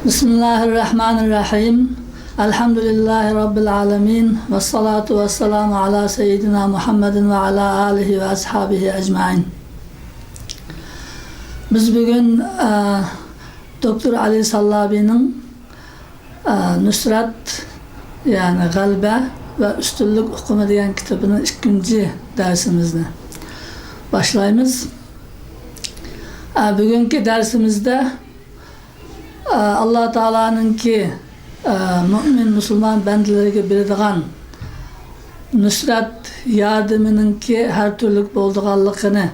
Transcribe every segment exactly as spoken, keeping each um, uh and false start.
بىسمىللاھىررەھمانىررەھىم. ئەلھەمدۇلىللاھى رەببىل ئالەمىن. ۋەسسالاتۇ ۋەسسالامۇ ئالا سەييىدىنا مۇھەممەدىن ۋە ئالا ئالىھى ۋە ئەسھابىھى ئەجمەئىن. بىز بۈگۈن، ئە، دوكتور ئەلى ساللابىنىڭ، ئە، نۇسرەت، يەنى غەلىبە ۋە ئۈستۈنلۈك ئۇقۇمى دېگەن كىتابىنىڭ ئىككىنچى دەرسىمىزنى باشلايمىز. ئە، بۈگۈنكى دەرسىمىزدە ئاللا تائالانىڭكى، ئە، مۆمىن مۇسۇلمان بەندىلىرىگە بېرىدىغان نۇسرەت ياردىمىنىڭكى ھەر تۈرلۈك بولىدىغانلىقىنى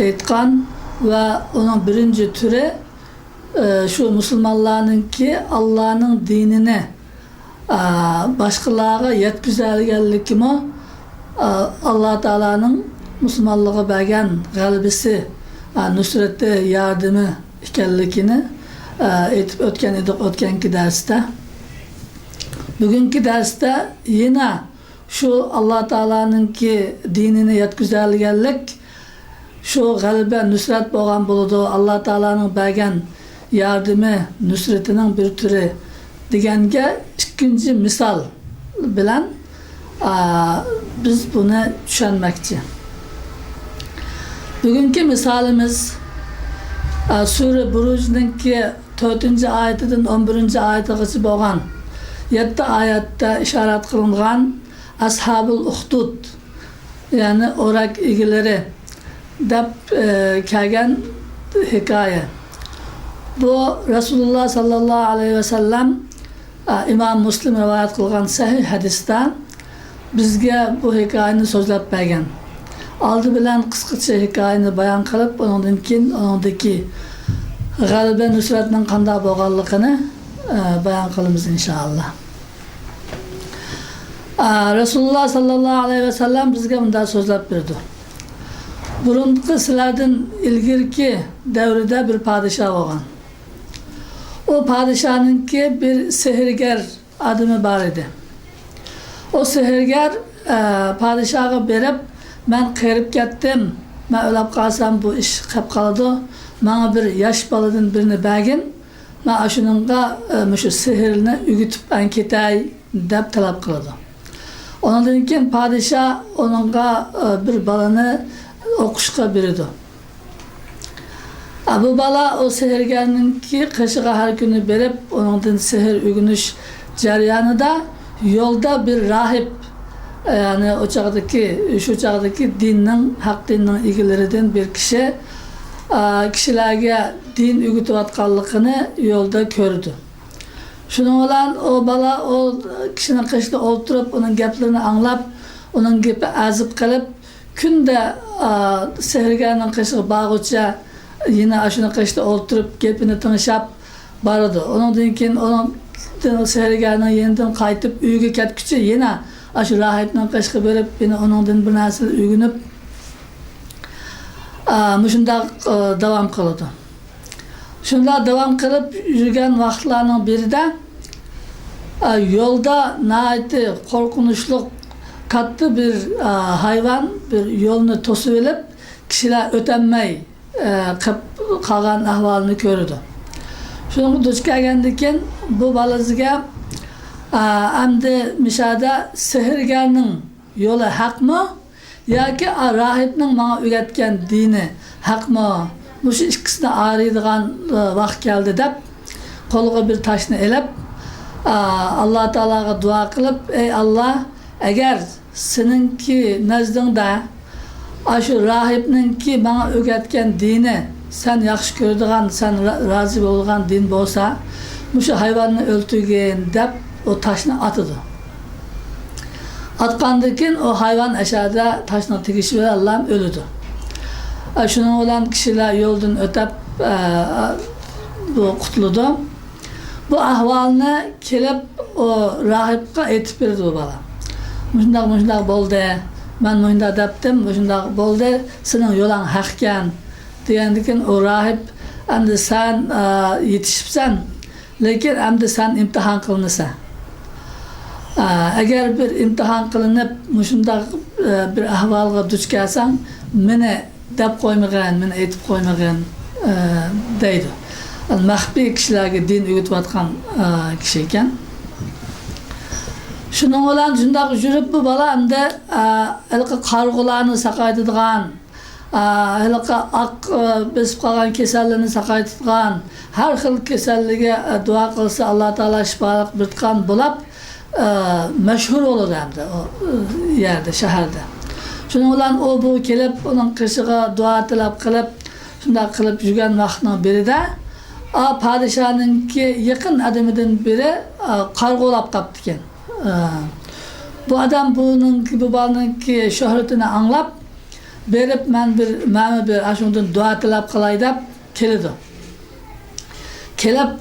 ئېيتقان ۋە ئۇنىڭ بىرىنچى تۈرى، ئە، شۇ مۇسۇلمانلارنىڭكى ئاللانىڭ دىنىنى، ئە، باشقىلارغا يەتكۈزەلىگەنلىكىمۇ، ئە، ئاللا تائالانىڭ مۇسۇلمانلارغا بەرگەن غەلىبىسى، ئە، نۇسرىتى، ياردىمى ئىكەنلىكىنى، ئە، ئېيتىپ ئۆتكەن ئىدۇق ئۆتكەنكى دەرستە. بۈگۈنكى دەرستە يەنە شۇ ئاللا تائالانىڭكى دىنىنى يەتكۈزەلىگەنلىك، شۇ غەلىبە، نۇسرەت بولغان بولىدۇ. ئاللا تائالانىڭ بەرگەن ياردىمى، نۇسرىتىنىڭ بىر تۈرى دېگەنگە ئىككىنچى مىسال بىلەن، ئا، بىز بۇنى چۈشەنمەكچى. بۈگۈنكى مىسالىمىز، ئا، سۈرە بۇرۇجنىڭكى تۆتىنچى ئايىتىدىن ئون بىرىنچى ئايىتىغىچە بولغان يەتتە ئايەتتە ئىشارەت قىلىنغان ئەسھابۇل ئۇخدۇد، يەنى ئوراق ئىگىلىرى دەپ، ئە، كەلگەن ھېكايە. بۇ رەسۇلۇللا ساللاللاھۇ ئەلەيھى ۋەسەللەم، ئە، ئىمام مۇسلىم رىۋايەت قىلغان سەھىھ ھەدىستە بىزگە بۇ ھېكايىنى سۆزلەپ بەرگەن. ئالدى بىلەن قىسقىچە ھېكايىنى بايان قىلىپ، ئۇنىڭدىن كېيىن ئۇنىڭدىكى غەلىبە نۇسرەتنىڭ قانداق بولغانلىقىنى، ئە، بايان قىلىمىز ئىنشائاللا. ئا، رەسۇلۇللا ساللاللاھۇ ئەلەيھى ۋەسەللەم بىزگە مۇنداق سۆزلەپ بېرىدۇ. بۇرۇنقى سىلەردىن ئىلگىرىكى دەۋردە بىر پادىشاھ بولغان. ئۇ پادىشاھنىڭكى بىر سېھىرگەر ئادىمى بار ئىدى. ئۇ سېھىرگەر، ئە، پادىشاھقا بېرىپ، مەن قېرىپ كەتتىم، مەن ئۆلۈپ قالسام بۇ ئىش قېپ قالىدۇ، ماڭا بىر ياش بالىدىن بىرنى بەرگىن، مەن ئاشۇنىڭغا، ئە، مۇشۇ سېھىرنى ئۆگىتىپ ئەن كېتەي، دەپ تەلەپ قىلىدۇ. ئۇنىڭدىن كېيىن پادىشاھ ئۇنىڭغا، ئە، بىر بالىنى ئوقۇشقا بېرىدۇ. ئە، بۇ بالا ئۇ سېھىرگەرنىڭكى قېشىغا ھەر كۈنى بېرىپ، ئۇنىڭدىن سېھىر ئۆگىنىش جەريانىدا يولدا بىر راھىب، ئە، يەنى ئۇ چاغدىكى، شۇ چاغدىكى دىننىڭ، ھەق دىننىڭ ئىگىلىرىدىن بىر كىشى، ئە، كىشىلەرگە دىن ئۆگىتىۋاتقانلىقىنى يولدا كۆرىدۇ. شۇنىڭ بىلەن ئۇ بالا ئۇ كىشىنىڭ قېشىدا ئولتۇرۇپ، ئۇنىڭ گەپلىرىنى ئاڭلاپ، ئۇنىڭ گېپى ئەزىپ قېلىپ، كۈندە، ئا، سېھىرگەرنىڭ قېشىغا بارغۇچە يەنە ئاشۇنىڭ قېشىدا ئولتۇرۇپ، گېپىنى تىڭشاپ بارىدۇ. ئۇنىڭدىن كېيىن ئۇنىڭ سېھىرگەرنىڭ يېنىدىن قايتىپ ئۆيىگە كەتكۈچە يەنە ئاشۇ راھىبنىڭ قېشىغا بېرىپ، يەنە ئۇنىڭدىن بىر نەرسىلەر ئۆگىنىپ، ئا، مۇشۇنداق، ئا، داۋام قىلىدۇ. شۇنداق داۋام قىلىپ يۈرگەن ۋاقىتلارنىڭ بىرىدە، ئا، يولدا ناھايىتى قورقۇنچلۇق كاتتا بىر، ئا، ھايۋان بىر يولنى توسۇۋېلىپ، كىشىلەر ئۆتەلمەي، ئا، قېپ قالغان ئەھۋالنى كۆرىدۇ. شۇنىڭغا دۇچ كەلگەندىن كېيىن بۇ بالىسىگە، ئا، ئەمدى مىشادا سېھىرگەرنىڭ يولى ھەقمۇ ياكى، ئا، راھىبنىڭ ماڭا ئۆگەتكەن دىنى ھەقمۇ؟ مۇشۇ ئىككىسىنى ئايرىيدىغان، ئا، ۋاقىت كەلدى دەپ، قولىغا بىر تاشنى ئېلىپ، ئا، ئاللا تائالاغا دۇئا قىلىپ، ئەي ئاللا، ئەگەر سېنىڭكى نەزدىڭدە ئاشۇ راھىبنىڭكى ماڭا ئۆگەتكەن دىنى سەن ياخشى كۆرىدىغان، سەن را-، رازى بولىدىغان دىن بولسا، مۇشۇ ھايۋاننى ئۆلتۈرگىن دەپ، ئۇ تاشنى ئاتىدۇ. ئاتقاندىن كېيىن ئۇ ھايۋان ئەشەدە تاشنىڭ تېگىشى بىلەنلا ئۆلىدۇ. ئە، شۇنىڭ بىلەن كىشىلەر يولدىن ئۆتەپ، ئە، بۇ قۇتۇلىدۇ. بۇ ئەھۋالنى كېلىپ ئۇ راھىبقا ئېيتىپ بېرىدۇ بۇ بالا. مۇشۇنداق، مۇشۇنداق بولدى. مەن مۇشۇنداق دەپتىم، مۇشۇنداق بولدى. سېنىڭ يولۇڭ ھەق ئىكەن، دېگەندىن كېيىن ئۇ راھىب، ئەمدى سەن، ئە، يېتىشىپسەن. لېكىن ئەمدى سەن ئىمتىھان قىلىنىسەن. ئا، ئەگەر بىر ئىمتىھان قىلىنىپ، مۇشۇنداق، ئە، بىر ئەھۋالغا دۇچ كەلسەڭ، مېنى دەپ قويمىغىن، مېنى ئېيتىپ قويمىغىن، ئە، دەيدۇ. مەخپىي كىشىلەرگە دىن ئۆگىتىۋاتقان، ئە، كىشى ئىكەن. شۇنىڭ بىلەن شۇنداق يۈرۈپ بۇ بالا ئەمدى، ئە، ھېلىقى قارىغۇلارنى ساقايتىدىغان، ئە، ھېلىقى ئاق، ئە، بېسىپ قالغان كېسەللىرىنى ساقايتىدىغان، ھەر خىل كېسەللىككە، ئە، دۇئا قىلسا ئاللا تائالا شىپالىق بېرىدىغان بولاپ، ئە، مەشھۇر بولىدۇ ئەمدى ئۇ، ئە، يەردە، شەھەردە. شۇنىڭ بىلەن ئۇ بۇ كېلىپ، ئۇنىڭ قېشىغا دۇئا تىلەپ قىلىپ، شۇنداق قىلىپ يۈرگەن ۋاقىتنىڭ بىرىدە، ئا، پادىشاھنىڭكى يېقىن ئادىمىدىن بىرى، ئا، قارىغۇلاپ قاپتىكەن. ئا، بۇ ئادەم بۇنىڭكى، بۇ بالىنىڭكى شۆھرىتىنى ئاڭلاپ، بېرىپ، مەن بىر، مەنمۇ بىر ئاشۇندىن دۇئا تىلەپ قىلاي دەپ كېلىدۇ. كېلىپ،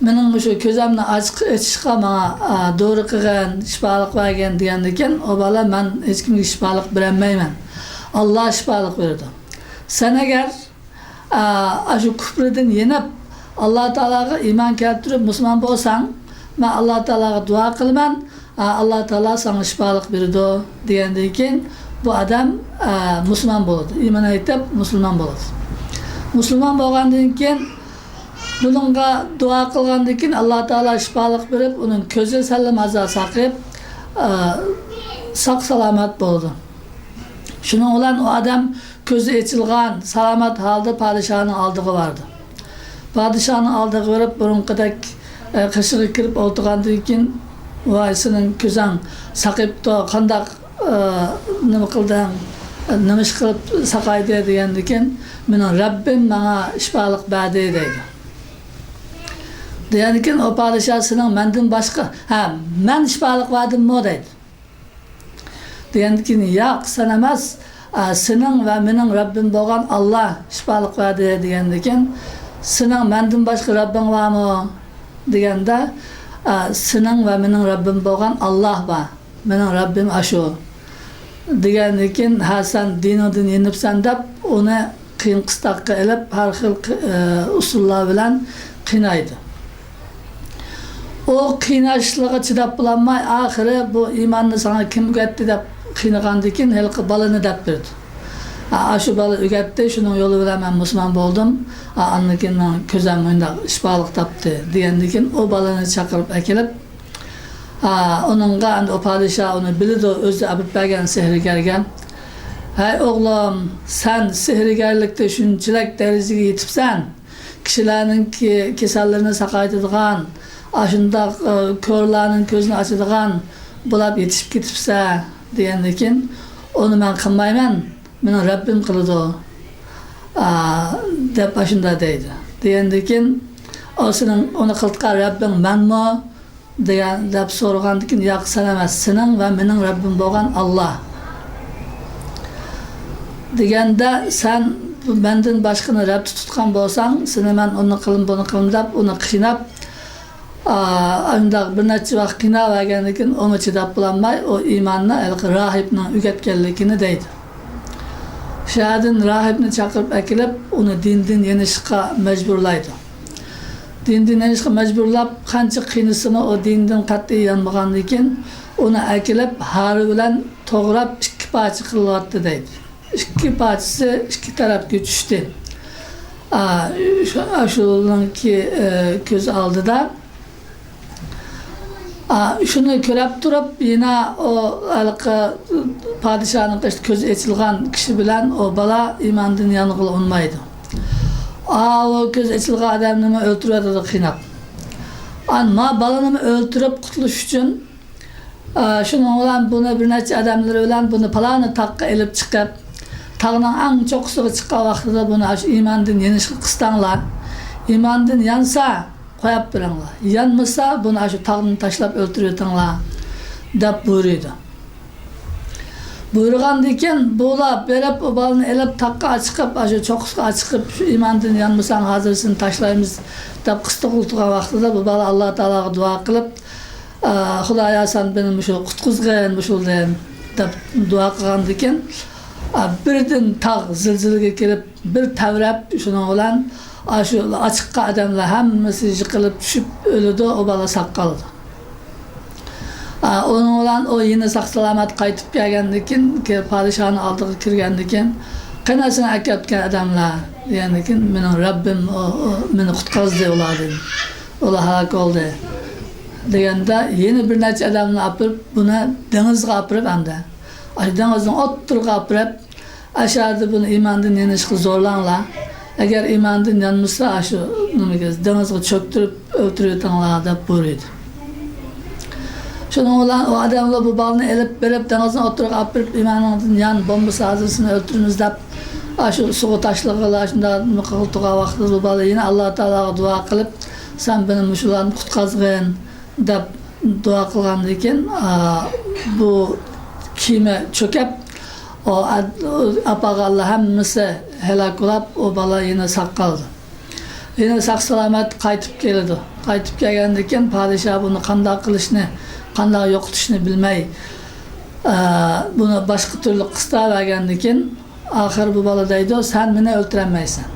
مېنىڭ مۇشۇ كۆزۈمنى ئاچ-، ئېچىشقا ماڭا، ئا، دورا قىلغىن، شىپالىق بەرگىن دېگەندىكىن، ئۇ بالا، مەن ھېچكىمگە شىپالىق بېرەلمەيمەن. ئاللا شىپالىق بېرىدۇ. سەن ئەگەر، ئا، ئاشۇ كۇپرىدىن يېنىپ، ئاللا تائالاغا ئىمان كەلتۈرۈپ مۇسۇلمان بولساڭ، مەن ئاللا تائالاغا دۇئا قىلىمەن، ئا، ئاللا تائالا ساڭا شىپالىق بېرىدۇ دېگەندىن كېيىن، بۇ ئادەم، ئا، مۇسۇلمان بولىدۇ. ئىمان ئېيتىپ، مۇسۇلمان بولىدۇ. مۇسۇلمان بولغاندىن كېيىن، بۇنىڭغا دۇئا قىلغاندىن كېيىن، ئاللا تائالا شىپالىق بېرىپ، ئۇنىڭ كۆزى سەللىم ئازا ساقىيىپ، ئا، ساق-سالامەت بولىدۇ. شۇنىڭ بىلەن ئۇ ئادەم كۆزى ئېچىلغان، سالامەت ھالدا پادىشاھنىڭ ئالدىغا بارىدۇ. پادىشاھنىڭ ئالدىغا بېرىپ، بۇرۇنقىدەك، ئە، قېشىغا كىرىپ ئولتۇرغاندىن كېيىن، ۋاي، سېنىڭ كۆزۈڭ ساقىيىپتۇ، قانداق، ئە، نېمە قىلدىڭ، نېمە ئىش قىلىپ ساقايدى دېگەندىن كېيىن، مېنىڭ رەببىم ماڭا شىپالىق بەردى دەيدۇ. دېگەندىن كېيىن ئۇ پادىشاھ، سېنىڭ مەندىن باشقا، ھە، مەن شىپالىق بەردىممۇ دەيدۇ. دېگەندىن كېيىن، ياق، سەن ئەمەس، ئا، سېنىڭ ۋە مېنىڭ رەببىم بولغان ئاللا شىپالىق بەردى دېگەندىن كېيىن، سېنىڭ مەندىن باشقا رەببىڭ بارمۇ دېگەندە، ئا، سېنىڭ ۋە مېنىڭ رەببىم بولغان ئاللا بار، مېنىڭ رەببىم ئاشۇ دېگەندىن كېيىن، ھە، سەن دىنىڭدىن يېنىپسەن دەپ ئۇنى قىيىن قىستاققا ئېلىپ، ھەر خىل، ئە، ئۇسۇللار بىلەن قىينايدۇ. ئۇ قىيناشلىقىغا چىداپ بولالماي، ئاخىرى بۇ ئىماننى ساڭا كىم ئۆگەتتى دەپ قىينىغاندىن كېيىن، ھېلىقى بالىنى دەپ بېرىدۇ. ئا، ئاشۇ بالا ئۆگەتتى، شۇنىڭ يولى بىلەن مەن مۇسۇلمان بولدۇم. ئا، ئاندىن كېيىن مېنىڭ كۆزۈم مۇنداق شىپالىق تاپتى، دېگەندىن كېيىن ئۇ بالىنى چاقىرىپ ئەكېلىپ، ئا، ئۇنىڭغا ئەمدى ئۇ پادىشاھ ئۇنى بىلىدۇ، ئۆزى ئېلىپ بەرگەن سېھىرگەرگە. ھەي ئوغلۇم، سەن سېھىرگەرلىكتە شۇنچىلىك دەرىجىگە يېتىپسەن، كىشىلەرنىڭ كېسەللىرىنى ساقايتىدىغان، ئاشۇنداق، ئە، كورلارنىڭ كۆزىنى ئاچىدىغان بولاپ يېتىشىپ كېتىپسەن، دېگەندىن كېيىن، ئۇنى مەن قىلمايمەن، مېنىڭ رەببىم قىلىدۇ، ئا، دەپ ئاشۇنداق دەيدۇ. دېگەندىن كېيىن، ئۇ سېنىڭ ئۇنى قىلىدىغان رەببىڭ مەنمۇ؟ دېگەن، دەپ سورىغاندىكىن، ياق، سەن ئەمەس، سېنىڭ ۋە مېنىڭ رەببىم بولغان ئاللا. دېگەندە، سەن مەندىن باشقىنى رەب تۇتۇۋاتقان بولساڭ، سېنى مەن ئۇنى قىلىم، بۇنى قىلىم دەپ، ئۇنى قىيناپ، ئا، ئۇنداق بىر نەچچە ۋاقىت قىيناۋەرگەندىن كېيىن، ئۇمۇ چىداپ بولالماي، ئۇ ئىماننى ھېلىقى راھىبنىڭ ئۆگەتكەنلىكىنى دەيدۇ. شەھەردىن راھىبنى چاقىرىپ ئەكېلىپ، ئۇنى دىندىن يېنىشقا مەجبۇرلايدۇ. دىندىن يېنىشقا مەجبۇرلاپ، قانچە قىينىسىمۇ، ئۇ دىندىن قەتئىي يانمىغاندىن كېيىن، ئۇنى ئەكېلىپ، ھارۋا بىلەن توغراپ، ئىككى پارچە قىلىۋەتتى دەيدۇ. ئىككى پارچىسى ئىككى تەرەپكە چۈشتى. ئا، شۇ، شۇنىڭكى، ئە، كۆز ئالدىدا، ئا، شۇنى كۆرۈپ تۇرۇپ، يەنە ئۇ ھېلىقى پادىشاھنىڭ قېشىدا كۆزى ئېچىلغان كىشى بىلەن ئۇ بالا ئىماندىن يانغىلى ئۇنىمايدۇ. ئا، ئۇ كۆزى ئېچىلغان ئادەمنىمۇ ئۆلتۈرۈۋېتىدۇ قىيناپ. ئان ما بالىنىمۇ ئۆلتۈرۈپ قۇتۇلۇش ئۈچۈن، ئا، شۇنىڭ بىلەن بۇنى بىر نەچچە ئادەملىرى بىلەن بۇنى پالانى تاغقا ئېلىپ چىقىپ، تاغنىڭ ئەڭ چوققىسىغا چىققان ۋاقتىدا بۇنى ئاشۇ ئىماندىن يېنىشقا قىستاڭلار. ئىماندىن يانسا، قويۇپ بېرىڭلار. يانمىسا، بۇنى ئاشۇ تاغدىن تاشلاپ ئۆلتۈرۈۋېتىڭلار، دەپ بۇيرۇيدۇ. بۇيرۇغاندىن كېيىن، بۇلار بېرىپ، ئۇ بالىنى ئېلىپ، تاغقا ئاچىقىپ، ئاشۇ چوققىسىغا ئاچىقىپ، شۇ ئىماندىن يانمىساڭ، ھازىر سېنى تاشلايمىز، دەپ قىستىغۇلتىغان ۋاقتىدا، بۇ بالا ئاللا تائالاغا دۇئا قىلىپ، ئا، خۇدايا، سەن مېنى مۇشۇ قۇتقۇزغىن، مۇشۇلدىن، دەپ دۇئا قىلغاندىن كېيىن، ئا، بىردىن تاغ زىلزىلىگە كېلىپ، بىر تەۋرەپ، شۇنىڭ بىلەن ئاشۇ ئاچىققان ئادەملەر ھەممىسى يىقىلىپ چۈشۈپ ئۆلىدۇ، ئۇ بالا ساق قالىدۇ. ئا، ئۇنىڭ بىلەن ئۇ يەنە ساق-سالامەت قايتىپ كەلگەندىن كېيىن، كە-، پادىشاھنىڭ ئالدىغا كىرگەندىن كېيىن، «قېنى سېنى ئەكەپتىكەن ئادەملەر؟» دېگەندىكىن، «مېنىڭ رەببىم، ئۇ، ئۇ مېنى قۇتقازدى ئۇلاردىن. ئۇلار ھالاك بولدى» دېگەندە، يەنە بىر نەچچە ئادەمنى ئاپىرىپ، بۇنى دېڭىزغا ئاپىرىپ، ئەمدى ئاشۇ دېڭىزنىڭ ئوتتۇرىغا ئاپىرىپ، ئاشۇ يەردە بۇنى ئىماندىن يېنىشقا زورلاڭلار. ئەگەر ئىماندىن يانمىسا، ئاشۇ نېمىگە، دېڭىزغا چۆكتۈرۈپ ئۆلتۈرۈۋېتىڭلار دەپ بۇيرۇيدۇ. شۇنىڭ بىلەن ئۇ ئادەملەر بۇ بالىنى ئېلىپ بېرىپ، دېڭىزنىڭ ئوتتۇرىغا ئاپىرىپ، ئىمانىڭدىن يان، بولمىسا ھازىر سېنى ئۆلتۈرىمىز دەپ، ئاشۇ سۇغا تاشلىغىلى، شۇنداق نېمە قىلغىلى تۇرغان ۋاقتىدا بۇ بالا يەنە ئاللا تائالاغا دۇئا قىلىپ، سەن مېنى مۇشۇلاردىن قۇتقازغىن دەپ دۇئا قىلغاندىن كېيىن، ئا، بۇ كېمە چۆكۈپ، ئۇ ئا-، ئاپارغانلار ھەممىسى ھالاك بولاپ، ئۇ بالا يەنە ساق قالدى. يەنە ساق-سالامەت قايتىپ كېلىدۇ. قايتىپ كەلگەندىن كېيىن پادىشاھ بۇنى قانداق قىلىشنى، قانداق يوقىتىشنى بىلمەي، ئا، بۇنى باشقا تۈرلۈك قىستاۋەرگەندىن كېيىن، ئاخىرى بۇ بالا دەيدۇ، سەن مېنى ئۆلتۈرەلمەيسەن.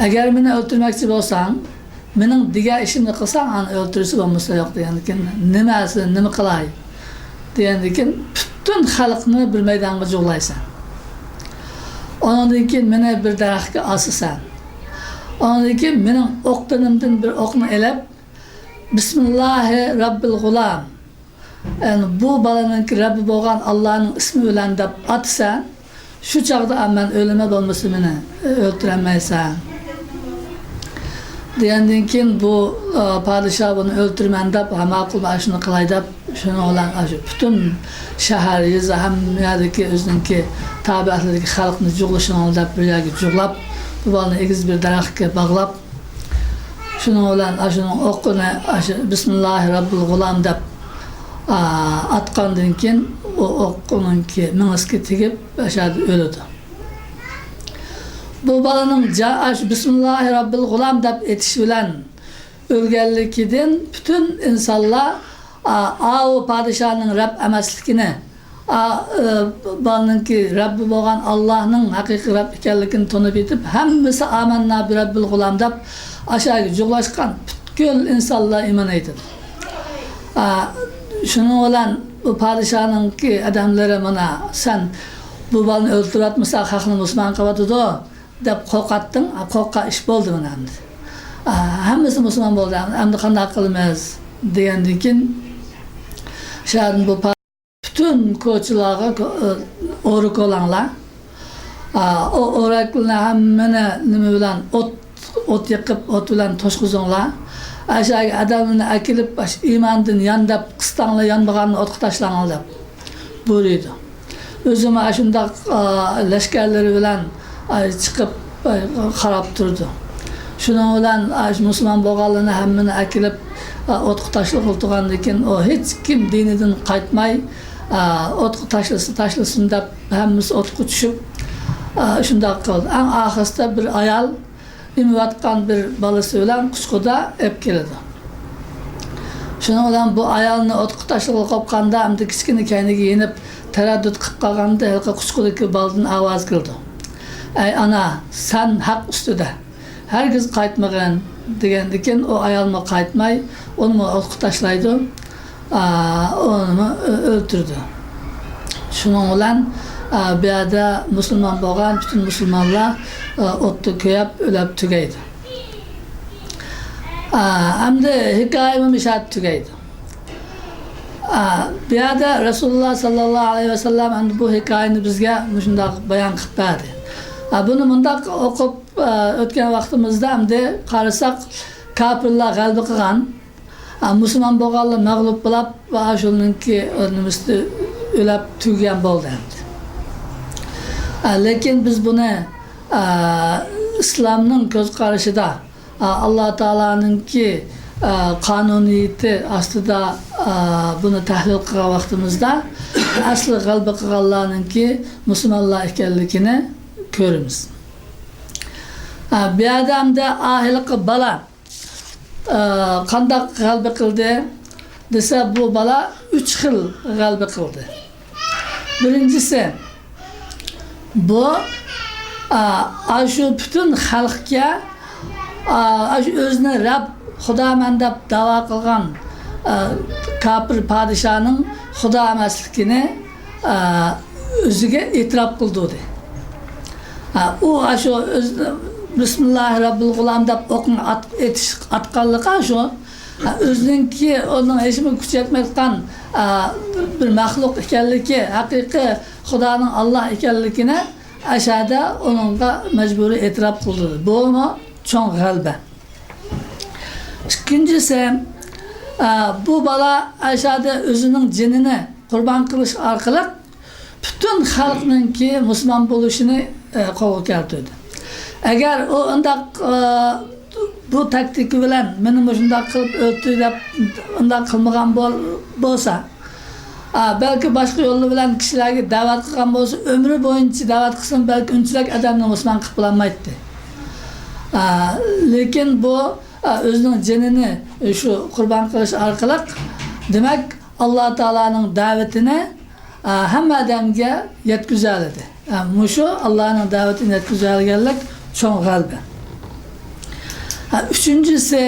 ئەگەر مېنى ئۆلتۈرمەكچى بولساڭ، مېنىڭ دېگەن ئىشىمنى قىلساڭ، ئانا ئۆلتۈرسە، بولمىسا يوق دېگەندىكىن، نېمە، نېمە قىلاي دېگەندىكىن، پۈتۈن خەلقنى بىر مەيدانغا جۇغلايسەن. ئۇنىڭدىن كېيىن مېنى بىر دەرەخكە ئاسىسەن. ئۇنىڭدىن كېيىن مېنىڭ ئوق تېنىمدىن بىر ئوقنى ئېلىپ، بىسمىللاھى رەببىل غۇلام، يەنى بۇ بالىنىڭكى رەببى بولغان ئاللانىڭ ئىسمى بىلەن دەپ ئاتىسەن، شۇ چاغدا مەن ئۆلىمەن، بولمىسا مېنى ئۆلتۈرەلمەيسەن دېگەندىن كېيىن، بۇ، ئا، پادىشاھ بۇنى ئۆلتۈرىمەن دەپ، ھە، ماقۇل، مەن شۇنى قىلاي دەپ، شۇنىڭ بىلەن ئاشۇ پۈتۈن شەھەر، يېزا، ھەممە يەردىكى ئۆزىنىڭكى تابىئەتلىرىدىكى خەلقنى جۇغلىشىڭلار دەپ بىر يەرگە جۇغلاپ، بۇ بالىنى ئېگىز بىر دەرەخكە باغلاپ، شۇنىڭ بىلەن ئاشۇنىڭ ئوقىنى، ئاشۇ بىسمىللاھى رەببىل غۇلام دەپ، ئا، ئاتقاندىن كېيىن، ئۇ ئوق ئۇنىڭكى مېڭىسىگە تېگىپ، ئاشۇ يەردە ئۆلىدۇ. بۇ بالىنىڭ جا-، ئاشۇ بىسمىللاھى رەببىل غۇلام دەپ ئېتىش بىلەن ئۆلگەنلىكىدىن پۈتۈن ئىنسانلار، ئا، ئاۋۇ پادىشاھنىڭ رەب ئەمەسلىكىنى، ئا، ئى، بالىنىڭكى رەببى بولغان ئاللاھنىڭ ھەقىقىي رەب ئىكەنلىكىنى تونۇپ يېتىپ، ھەممىسى «ئامەننا بىرەببىل غۇلام» دەپ، ئاشۇ يەرگە جۇغلاشقان پۈتكۈل ئىنسانلار ئىمان ئېيتىدۇ. ئا، شۇنىڭ بىلەن بۇ پادىشاھنىڭكى ئادەملىرى، «مانا سەن بۇ بالىنى ئۆلتۈرۈۋەتمىسەڭ، خەقنى مۇسۇلمان قىلىۋاتىدۇ» دەپ قورقاتتىڭ. ئا، قورققان ئىش بولدى مانا ئەمدى. ئا، ھەممىسى مۇسۇلمان بولدى. ئەمدى قانداق قىلىمىز دېگەندىن كېيىن، شۇ يەردىن بۇ پۈتۈن كوچىلارغا كو-، ئورا كولاڭلار. ئا، ئو-، ئوراكلىرىنى ھەممىنى نېمە بىلەن، ئوت، ئوت يېقىپ، ئوت بىلەن توشقۇزۇڭلار. ئاشۇ ئادەملەرنى ئەكېلىپ، ئاش-، ئىماندىن يان دەپ قىستاڭلار، يانمىغاننى ئوتقا تاشلاڭلار دەپ بۇيرۇيدۇ. ئۆزىمۇ ئاشۇنداق، ئا، لەشكەرلىرى بىلەن، ئاي، چىقىپ، ئاي، قاراپ تۇرىدۇ. شۇنىڭ بىلەن، ئاي، مۇسۇلمان بولغانلارنى ھەممىنى ئەكېلىپ، ئا، ئوتقا تاشلىغىلى تۇرغاندىن كېيىن، ئۇ ھېچكىم دىنىدىن قايتماي، ئا، ئوتقا تاشلىسا تاشلىسۇن دەپ، ھەممىسى ئوتقا چۈشۈپ، ئا، شۇنداق قىلدى. ئەڭ ئاخىرسىدا بىر ئايال ئېمىۋاتقان بىر بالىسى بىلەن قۇچىقىدا ئېلىپ كېلىدۇ. شۇنىڭ بىلەن بۇ ئايالنى ئوتقا تاشلىغىلى قوپقاندا، ئەمدى كىچىككىنە كەينىگە يېنىپ، تەرەددۇت قىلىپ قالغاندا، ھېلىقى قۇچىقىدىكى بالىدىن ئاۋاز كېلىدۇ، «ئەي ئانا، سەن ھەق ئۈستىدە، ھەرگىز قايتمىغىن» دېگەندىكىن، ئۇ ئايالمۇ قايتماي، ئۇنىمۇ ئوتقا تاشلايدۇ. ئا، ئۇنىمۇ ئۆ-، ئۆلتۈردى. شۇنىڭ بىلەن، ئا، بۇ يەردە مۇسۇلمان بولغان پۈتۈن مۇسۇلمانلار، ئا، ئوتتا كۆيۈپ، ئۆلۈپ تۈگەيدۇ. ئا، ئەمدى ھېكايە مۇشۇ يەردە تۈگەيدۇ. ئا، بۇ يەردە رەسۇلۇللا ساللاللاھۇ ئەلەيھى ۋەسەللەم ئەمدى بۇ ھېكايىنى بىزگە مۇشۇنداق بايان قىلىپ بەردى. ئا، بۇنى مۇنداق ئوقۇپ، ئا، ئۆتكەن ۋاقتىمىزدا ئەمدى قارىساق، كاپىرلار غەلىبە قىلغان. ئا، مۇسۇلمان بولغانلار مەغلۇپ بولاپ، ئا، شۇنىڭكى، ئا، نېمىسىدە ئۆلۈپ تۈگىگەن بولدى ئەمدى. ئا، لېكىن بىز بۇنى، ئا، ئىسلامنىڭ كۆز قارىشىدا، ئا، ئاللا تائالانىڭكى، ئا، قانۇنىيىتى ئاستىدا، ئا، بۇنى تەھلىل قىلغان ۋاقتىمىزدا، ئەسلى غەلىبە قىلغانلارنىڭكى مۇسۇلمانلار ئىكەنلىكىنى كۆرىمىز. ئا، بۇ يەردە ئەمدى ھېلىقى بالا ئا، قانداق غەلىبە قىلدى دېسە، بۇ بالا ئۈچ خىل غەلىبە قىلدى. بىرىنچىسى، بۇ، ئا، ئاشۇ پۈتۈن خەلقكە، ئا، ئاشۇ ئۆزىنى رەب، خۇدامەن دەپ داۋا قىلغان، ئا، كاپىر پادىشاھنىڭ خۇدا ئەمەسلىكىنى، ئا، ئۆزىگە ئېتىراپ قىلدۇردى. ئا، ئۇ ئاشۇ ئۆز، بىسمىللاھى رەببىل غۇلام دەپ ئوقنى ئات-، ئېتىش، ئاتقانلىقى شۇ. ئا، ئۆزىنىڭكى، ئۇنىڭ ھېچنېمە كۈچى يەتمەيدىغان، ئا، بىر مەخلۇق ئىكەنلىكى، ھەقىقىي خۇدانىڭ ئاللا ئىكەنلىكىنى ئەشەدە ئۇنىڭغا مەجبۇرىي ئېتىراپ قىلدۇردى. بۇمۇ چوڭ غەلىبە. ئىككىنچىسى، ئا، بۇ بالا ئەشەدە ئۆزىنىڭ جېنىنى قۇربان قىلىش ئارقىلىق پۈتۈن خەلقنىڭكى مۇسۇلمان بولۇشىنى، ئە، قولغا كەلتۈردى. ئەگەر ئۇ ئۇنداق، ئە، بۇ تاكتىكا بىلەن مېنى مۇشۇنداق قىلىپ ئۆلتۈر دەپ ئۇنداق قىلمىغان بول-، بولسا، ئە، بەلكى باشقا يوللار بىلەن كىشىلەرگە دەۋەت قىلغان بولسا، ئۆمرى بويىچە دەۋەت قىلسىمۇ، بەلكى ئۇنچىلىك ئادەمنى مۇسۇلمان قىلىپ بولالمايتتى. ئە، لېكىن بۇ، ئە، ئۆزىنىڭ جېنىنى شۇ قۇربان قىلىش ئارقىلىق، دېمەك، ئاللا تائالانىڭ دەۋىتىنى، ئە، ھەممە ئادەمگە يەتكۈزەلىدى. ئە، مۇشۇ ئاللانىڭ دەۋىتىنى يەتكۈزەلىگەنلىك چوڭ غەلىبە. ئە، ئۈچىنچىسى،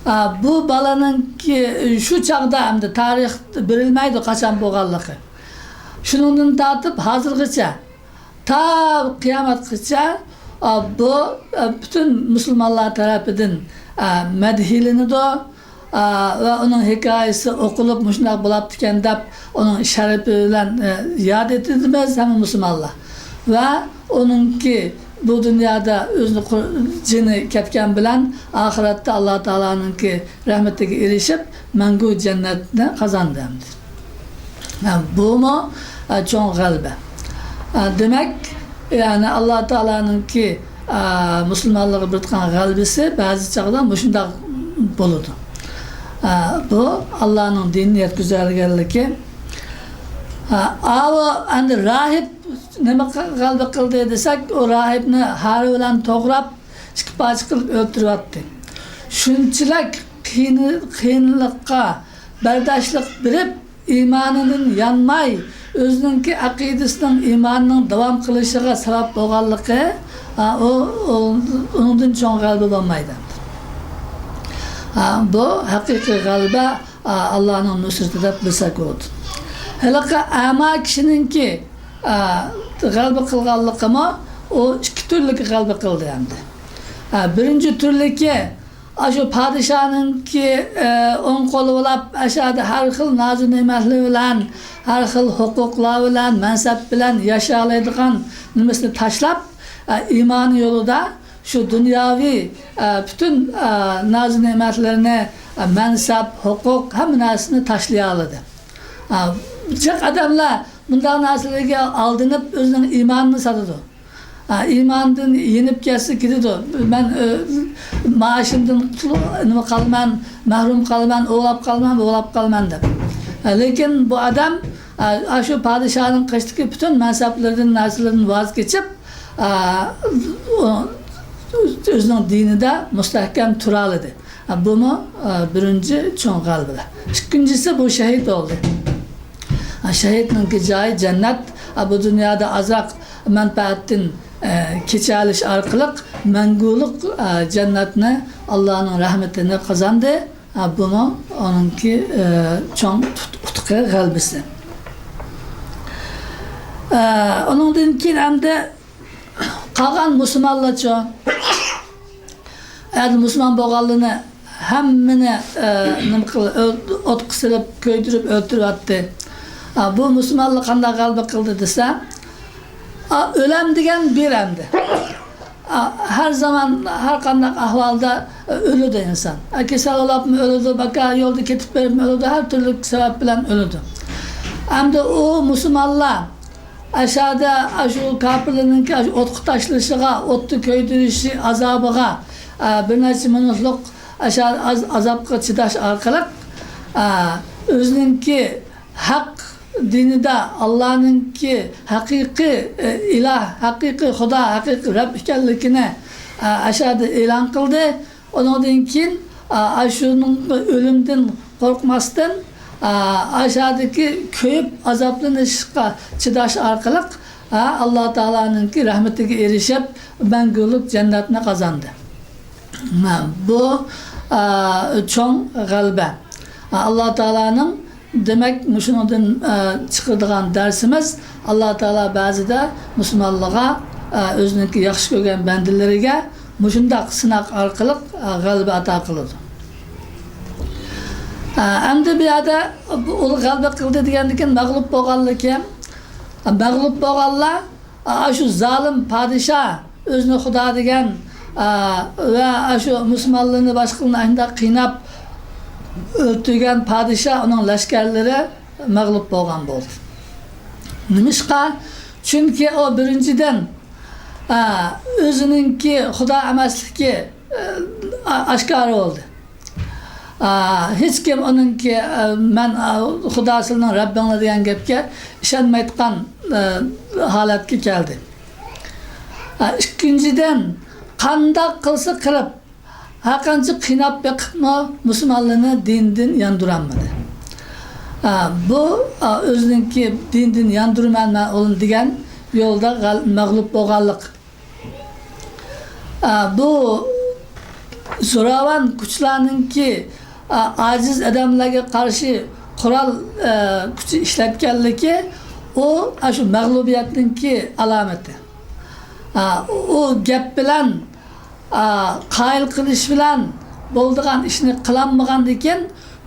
ئە، بۇ بالىنىڭكى شۇ چاغدا، ئەمدى تارىخ بېرىلمەيدۇ قاچان بولغانلىقى. شۇنىڭدىن تارتىپ ھازىرغىچە تا قىيامەتكىچە، ئا، بۇ، ئا، پۈتۈن مۇسۇلمانلار تەرىپىدىن، ئا، مەدھىيلىنىدۇ، ئا، ۋە ئۇنىڭ ھېكايىسى ئوقۇلۇپ، مۇشۇنداق بولاپتىكەن دەپ، ئۇنىڭ شەرىپى بىلەن، ئا، ياد ئېتىلىمىز ھەممە مۇسۇلمانلار. ۋە ئۇنىڭكى بۇ دۇنيادا ئۆزىنى قۇر-، جېنى كەتكەن بىلەن ئاخىرەتتە ئاللا تائالانىڭكى رەھمىتىگە ئېرىشىپ، مەڭگۈ جەننەتنى قازاندى ئەمدى. ھە، بۇمۇ، ئە، چوڭ غەلىبە. ئە، دېمەك، يەنى ئاللا تائالانىڭكى، ئە، مۇسۇلمانلارغا بېرىدىغان غەلىبىسى بەزى چاغدا مۇشۇنداق بولىدۇ. ئە، بۇ ئاللانىڭ دىنىنى يەتكۈزەلىگەنلىكى. ئە، ئاۋۇ ئەمدى راھىب نېمە غەلىبە قىلدى دېسەك، ئۇ راھىبنى ھارۋا بىلەن توغراپ، ئىككى پارچە قىلىپ ئۆلتۈرۈۋەتتى. شۇنچىلىك قىيىن-، قىيىنلىققا بەرداشلىق بېرىپ، ئىمانىدىن يانماي، ئۆزىنىڭكى ئەقىدىسىنىڭ، ئىمانىنىڭ داۋام قىلىشىغا سەۋەب بولغانلىقى، ئا، ئۇ، ئۇ، ئۇنىڭدىن چوڭ غەلىبە بولمايدۇ. ئا، بۇ ھەقىقىي غەلىبە، ئا، ئاللانىڭ نۇسرىتى دەپ بىلسەك بولىدۇ. ھېلىقى ئەما كىشىنىڭكى، ئا، غەلىبە قىلغانلىقىمۇ ئۇ ئىككى تۈرلۈك غەلىبە قىلدى ئەمدى. ئا، بىرىنچى تۈرلۈكى، ئاشۇ پادىشاھنىڭكى، ئە، ئوڭ قولى بولاپ، ئەشەدە ھەر خىل نازۇ نېمەتلەر بىلەن، ھەر خىل ھوقۇقلار بىلەن، مەنسەپ بىلەن ياشىيالايدىغان نېمىسىنى تاشلاپ، ئە، ئىمان يولىدا شۇ دۇنياۋى، ئە، پۈتۈن، ئە، نازۇ نېمەتلىرىنى، ئە، مەنسەپ، ھوقۇق، ھەممە نەرسىنى تاشلىيالىدى. ئە، جىق ئادەملەر مۇنداق نەرسىلەرگە ئالدىنىپ ئۆزىنىڭ ئىمانىنى ساتىدۇ. ئە، ئىماندىن يېنىپ كەتسە كېتىدۇ. مەن، ئە، مائاشىمدىن قۇتۇل-، نېمە قالىمەن، مەھرۇم قالىمەن، ئوۋلاپ قالىمەن، بوۋلاپ قالىمەن دەپ. ئە، لېكىن بۇ ئادەم، ئە، ئاشۇ پادىشاھنىڭ قېشىدىكى پۈتۈن مەنسەپلىرىدىن، نەرسىلىرىدىن ۋاز كېچىپ، ئە، ئۆ-، ئۆزىنىڭ دىنىدا مۇستەھكەم تۇرالىدى. ئە، بۇمۇ، ئە، بىرىنچى چوڭ غەلىبىلەر. ئىككىنچىسى بۇ شېھىت بولدى. ئە، شېھىتنىڭكى جايى جەننەت. ئە، بۇ دۇنيادا ئازراق مەنپەئەتتىن، ئە، كېچەلىش ئارقىلىق مەڭگۈلۈك، ئە، جەننەتنى، ئاللانىڭ رەھمىتىنى قازاندى. ئە، بۇمۇ ئۇنىڭكى، ئە، چوڭ تۇت-، ئۇتۇقى، غەلىبىسى. ئە، ئۇنىڭدىن كېيىن ئەمدى قالغان مۇسۇلمانلارچۇ؟ ئەدە مۇسۇلمان بولغانلىرىنى ھەممىنى، ئە، نېمە قىل-، ئۆل-، ئوتقا سېلىپ، كۆيدۈرۈپ ئۆلتۈرۈۋەتتى. ئا، بۇ مۇسۇلمانلار قانداق غەلىبە قىلدى دېسە، ئا، ئۆلەم دېگەن بىر ئەمدى. ئا، ھەر زامان، ھەر قانداق ئەھۋالدا، ئە، ئۆلىدۇ ئىنسان. ئە، كېسەل بولاپمۇ ئۆلىدۇ، بەكا يولدا كېتىپ بېرىپمۇ ئۆلىدۇ، ھەر تۈرلۈك سەۋەب بىلەن ئۆلىدۇ. ئەمدى ئۇ مۇسۇلمانلار ئەشەدە ئاشۇ كاپىرلارنىڭكى ئاشۇ ئوتقا تاشلىشىغا، ئوتتا كۆيدۈرۈشى ئازابىغا، ئە، بىر نەچچە مىنۇتلۇق ئاشۇ ئاز-، ئازابقا چىداش ئارقىلىق، ئە، ئۆزىنىڭكى ھەق دىنىدا، ئاللانىڭكى ھەقىقىي، ئە، ئىلاھ، ھەقىقىي خۇدا، ھەقىقىي رەب ئىكەنلىكىنى، ئە، ئەشەدە ئېلان قىلدى. ئۇنىڭدىن كېيىن، ئا، ئاشۇنىڭ ئۆلۈمدىن قورقماستىن، ئا، ئاشۇدىكى كۆيۈپ ئازابلىنىشقا چىداش ئارقىلىق، ئا، ئاللا تائالانىڭكى رەھمىتىگە ئېرىشىپ، مەڭگۈلۈك جەننەتنى قازاندى. ھە، بۇ، ئا، چوڭ غەلىبە. ئا، ئاللا تائالانىڭ دېمەك، مۇشۇنىڭدىن، ئە، چىقىدىغان دەرسىمىز، ئاللا تائالا بەزىدە مۇسۇلمانلارغا، ئا، ئۆزىنىڭكى ياخشى كۆرگەن بەندىلىرىگە مۇشۇنداق سىناق ئارقىلىق، ئا، غەلىبە ئاتا قىلىدۇ. ئا، ئەمدى بۇ يەردە بۇ ئۇلۇغ غەلىبە قىلدى دېگەندىن كېيىن مەغلۇپ بولغانلار كىم؟ ئا، مەغلۇپ بولغانلار، ئا، شۇ زالىم پادىشاھ، ئۆزىنى خۇدا دېگەن، ئا، ۋە شۇ مۇسۇلمانلارنى، باشقىلارنى ئاشۇنداق قىيناپ ئۆلتۈرگەن پادىشاھ، ئۇنىڭ لەشكەرلىرى مەغلۇپ بولغان بولدى. نېمىشقا؟ چۈنكى ئۇ بىرىنچىدىن، ئا، ئۆزىنىڭكى خۇدا ئەمەسلىكى، ئا، ئاشكارا بولدى. ئا، ھېچكىم ئۇنىڭكى، ئا، مەن، ئا، خۇدا سىلىنىڭ رەببىڭلار دېگەن گەپكە ئىشەنمەيدىغان، ئا، ھالەتكە كەلدى. ئا، ئىككىنچىدىن، قانداق قىلسا قىلىپ، ھەرقانچە قىيناپ بېقىپمۇ مۇسۇلمانلارنى دىندىن ياندۇرالمىدى. ئا، بۇ، ئا، ئۆزىنىڭكى دىندىن ياندۇرىمەن مەن ئۇلارنى دېگەن يولدا غەل-، مەغلۇپ بولغانلىق. ئا، بۇ زوراۋان كۈچلەرنىڭكى، ئا، ئاجىز ئادەملەرگە قارشى قورال، ئا، كۈچى ئىشلەتكەنلىكى، ئۇ، ئا، شۇ مەغلۇبىيەتنىڭكى ئالامىتى. ئا، ئۇ گەپ بىلەن، ئا، قايىل قىلىش بىلەن بولىدىغان ئىشنى قىلالمىغاندىكىن،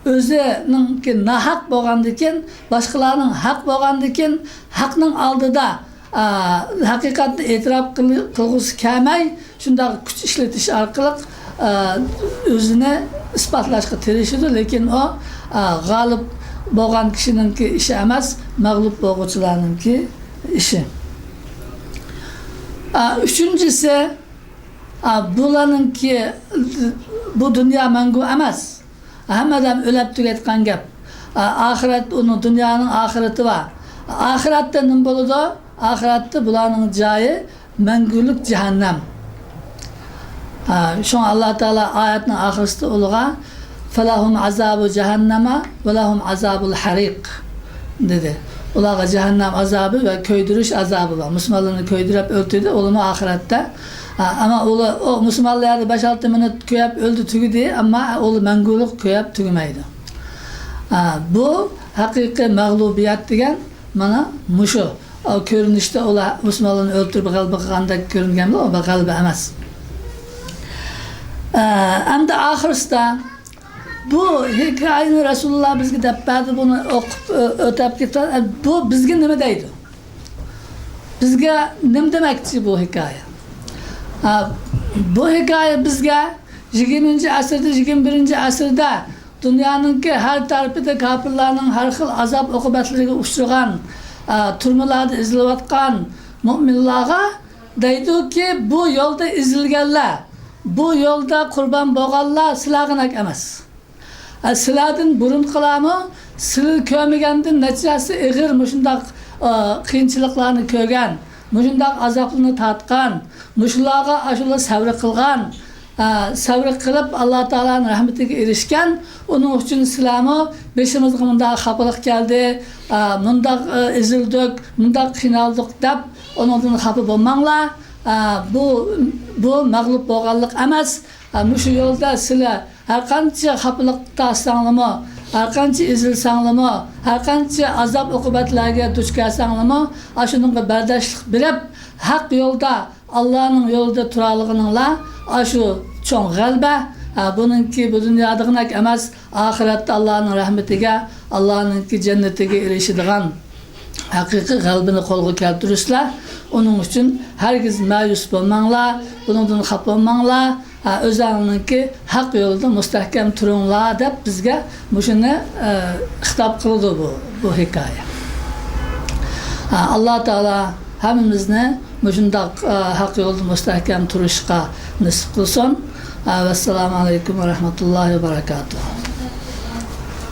ئۆزىنىڭكى ناھەق بولغاندىكىن، باشقىلارنىڭ ھەق بولغاندىكىن، ھەقنىڭ ئالدىدا، ئا، ھەقىقەتنى ئېتىراپ قىل-، قىلغۇسى كەلمەي، شۇنداق كۈچ ئىشلىتىش ئارقىلىق، ئا، ئۆزىنى ئىسپاتلاشقا تىرىشىدۇ. لېكىن ئۇ، ئا، غالىب بولغان كىشىنىڭكى ئىشى ئەمەس، مەغلۇپ بولغۇچىلارنىڭكى ئىشى. ئا، ئۈچىنچىسى، ئا، بۇلارنىڭكى، بۇ دۇنيا مەڭگۈ ئەمەس. ھەممە ئادەم ئۆلۈپ تۈگەيدىغان گەپ. ئا، ئاخىرەت، ئۇنىڭ، دۇنيانىڭ ئاخىرىتى بار. ئاخىرەتتە نېمە بولىدۇ؟ ئاخىرەتتە بۇلارنىڭ جايى مەڭگۈلۈك جەھەننەم. ئا، شۇڭا ئاللا تائالا ئايەتنىڭ ئاخىرىسىدا ئۇلىغا، فَلَهُمْ عَذَابُ جَهَنَّمَ وَلَهُمْ عَذَابُ الْحَرِيقِ دېدى. ئۇلارغا جەھەننەم ئازابى ۋە كۆيدۈرۈش ئازابى بار. مۇسۇلمانلارنى كۆيدۈرۈپ ئۆلتۈردى، ئۇلىمۇ ئاخىرەتتە. ئا، ئەمما ئۇلار، ئۇ مۇسۇلمانلار يەردە بەش-ئالتە مىنۇت كۆيۈپ ئۆلدى، تۈگىدى، ئەمما ئۇلار مەڭگۈلۈك كۆيۈپ تۈگىمەيدۇ. ئا، بۇ ھەقىقىي مەغلۇبىيەت دېگەن مانا مۇشۇ. ئا، كۆرۈنۈشتە ئۇلار مۇسۇلمانلارنى ئۆلتۈرۈپ غەلىبە قىلغاندەك كۆرۈنگەنمۇ، ئۇ بىر غەلىبە ئەمەس. ئا، ئەمدى ئاخىرسىدا بۇ ھېكايىنى رەسۇلۇللا بىزگە دەپ بەردى، بۇنى ئوقۇپ، ئۆ-، ئۆتەپ كېتىۋاتىدۇ. بۇ بىزگە نېمە دەيدۇ؟ بىزگە نېمە دېمەكچى بۇ ھېكايە؟ ھا، بۇ ھېكايە بىزگە يىگىرمىنچى ئەسىردە، يىگىرمە بىرىنچى ئەسىردە دۇنيانىڭكى ھەر تەرىپىدە كاپىرلارنىڭ ھەر خىل ئازاب-ئوقۇبەتلىرىگە ئۇچرىغان، ئا، تۈرمىلەردە ئېزىلىۋاتقان مۆمىنلارغا دەيدۇكى، بۇ يولدا ئېزىلگەنلەر، بۇ يولدا قۇربان بولغانلار سىلەرغىنەك ئەمەس. ئە، سىلەردىن بۇرۇنقىلارمۇ سىلەر كۆرمىگەندىن نەچچە ھەسسە ئېغىر مۇشۇنداق، ئە، قىيىنچىلىقلارنى كۆرگەن، مۇشۇنداق ئازابلارنى تارتقان، مۇشۇلارغا ئاشۇلار سەۋر قىلغان، ئە، سەۋر قىلىپ، ئاللا تائالانىڭ رەھمىتىگە ئېرىشكەن. ئۇنىڭ ئۈچۈن سىلەرمۇ بېشىمىزغا مۇنداق خاپىلىق كەلدى، ئە، مۇنداق، ئە، ئېزىلدۇق، مۇنداق قىينالدۇق دەپ، ئۇنىڭدىن خاپا بولماڭلار. ئە، بۇ، بۇ مەغلۇپ بولغانلىق ئەمەس. ئە، مۇشۇ يولدا سىلەر ھەرقانچە خاپىلىق تارتساڭلىمۇ، ھەرقانچە ئېزىلساڭلىمۇ، ھەرقانچە ئازاب-ئوقۇبەتلەرگە دۇچ كەلسەڭلىمۇ، ئاشۇنىڭغا بەرداشلىق بېرىپ، ھەق يولدا، ئاللانىڭ يولىدا تۇرالىغىنىڭلار، ئاشۇ چوڭ غەلىبە. ھە، بۇنىڭكى بۇ دۇنيادىغىنەك ئەمەس، ئاخىرەتتە ئاللانىڭ رەھمىتىگە، ئاللانىڭكى جەننىتىگە ئېرىشىدىغان ھەقىقىي غەلىبىنى قولغا كەلتۈرۈرسىلەر. ئۇنىڭ ئۈچۈن ھەرگىز مەيۈس بولماڭلار، بۇنىڭدىن خاپا بولماڭلار. ھە، ئۆزەڭلارنىڭكى ھەق يولىدا مۇستەھكەم تۇرۇڭلار دەپ بىزگە مۇشۇنى، ئە، خىتاب قىلىدۇ بۇ، بۇ ھېكايە. ھە، ئاللا تائالا ھەممىمىزنى مۇشۇنداق، ئە، ھەق يولدا مۇستەھكەم تۇرۇشقا نېسىپ قىلسۇن. ھە، ۋەسسالامۇ ئەلەيكۇم ۋە رەھمەتۇللاھى ۋە بەرەكاتۇھۇ.